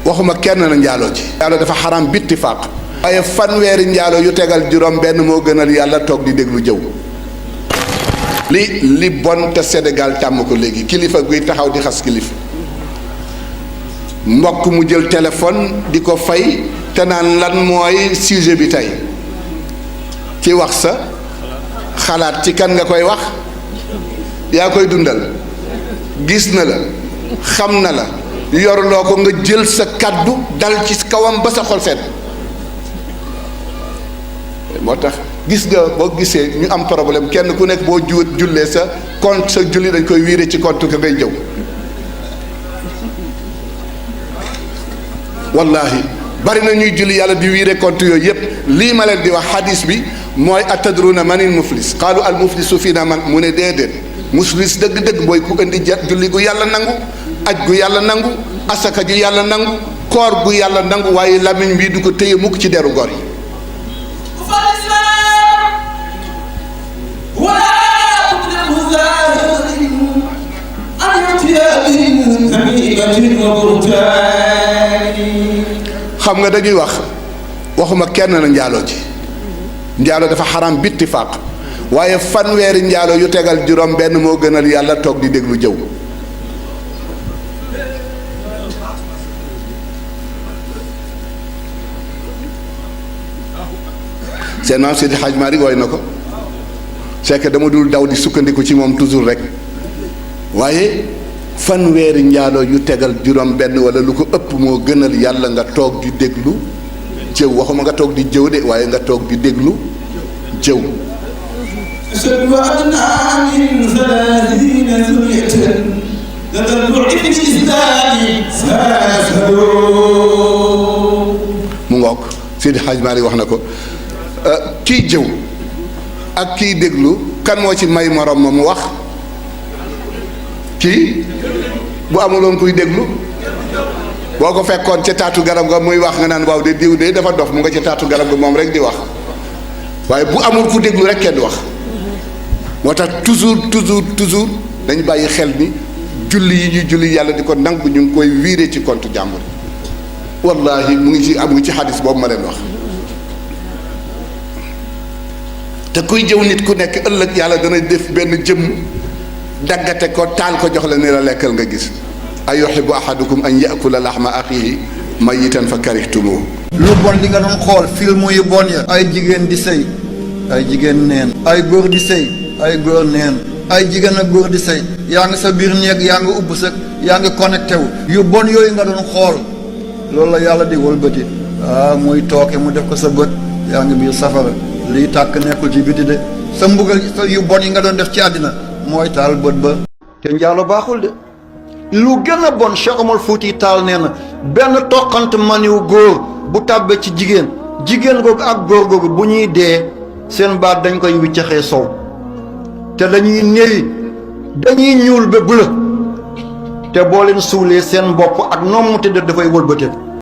waxuma kenn na njaaloo ci njaaloo dafa xaram bittifaaq waaye fanweeri njaaloo yu tegal juróom benn moo gënal yàlla toog di déglu jëw li bon te Sénégal tàmm ko léegi kilifa guy taxaw di xas kilifa mbokk mu jël téléphone di ko fay te naan lan mooy sujet bi tey ci wax sa xalaat ci kan nga koy wax yaa koy dundal gis na la xam na la yorloo ko nga jël sa kaddu dal ci kawam ba sa xol sedd moo tax gis nga boo gisee ñu am problème kenn ku nekk boo jullee sa compte sa julli dañ koy wiire ci compte ka ngay jëw wallahi bari na ñuy julli yàlla di wiire compte yooyu yépp lii ma leen di wax hadis bi mooy atadruna manil muflis qaalu al muflisu fii na man mu ne déedéet muflis dëgg-dëgg mooy ku indi julli gu yàlla nangu aj gu yàlla nangu asaka ju yàlla nangu koor gu yàlla nangu waaye lamiñ bii du ko téye mukk ci deru gor yi xam nga dañuy wax waxuma kenn na njaaloo ci njaaloo dafa xaram bittifaaq waaye fanweeri njaaloo yu tegal juróom benn moo gënal yàlla toog di déglu jëw seen maam Seydi Hadj Malick woy na ko c'est que dama dul daw di sukkandiku ci moom toujours rek waaye fanweeri njaaloo yu tegal juróom benn wala lu ko ëpp moo gënal yàlla nga toog di déglu jëw waxuma nga toog di jëw de waaye nga toog di déglu jëw mu ngoog Seydi Hadj Malick wax na ko kii jëw ak kii déglu kan moo ci may morom ma mu wax kii bu amuloon kuy déglu boo ko fekkoon ca taatu garab ga muy wax nga naan waaw de diw de dafa dof mu nga ca taatu garab ga moom rek di wax waaye bu amul ku déglu rek kenn wax moo tax toujours dañu bàyyi xel ni julli yi ñuy julli yàlla di ko nangu ñu ngi koy wiire ci compte jàmbur wallahi mu ngi ci xadis boobu ma leen wax te kuy jëw nit ku nekk ëllëg yàlla dana def benn jëmm daggate ko taal ko jox la ni la lekkal nga gis ay yuhibbu ahadukum an yakula lahma axihi mayitan fa karihtumuhu lu bon li nga doon xool film yu bon ya ay jigéen di sëy ay jigéen neen ay góor di sëy ay góor neen ay jigéen ak góor di sëy yaa ngi sa biir néeg yaa ngi ubb sa yaa ngi connecté wu yu bon yooyu nga doon xool loolu la yàlla di wëlbati muy tooke mu def ko sa bët yaa ngi biir safara lii tàkk nekkul ci biti de sa mbugal sa yu bon yi nga doon def ci àddina mooy taal bët ba te njaalo baaxul de lu gën a bon Cheikh Omar Fouti Taal nee na benn toqant maniw góor bu tàbbee ci jigéen googu ak góor googu bu ñuy dee seen baat dañ koy wiccaxee sow te dañuy néewi dañuy ñuul ba bula te boo leen suulee seen bopp ak noom mu tëdd dafay wëlbatee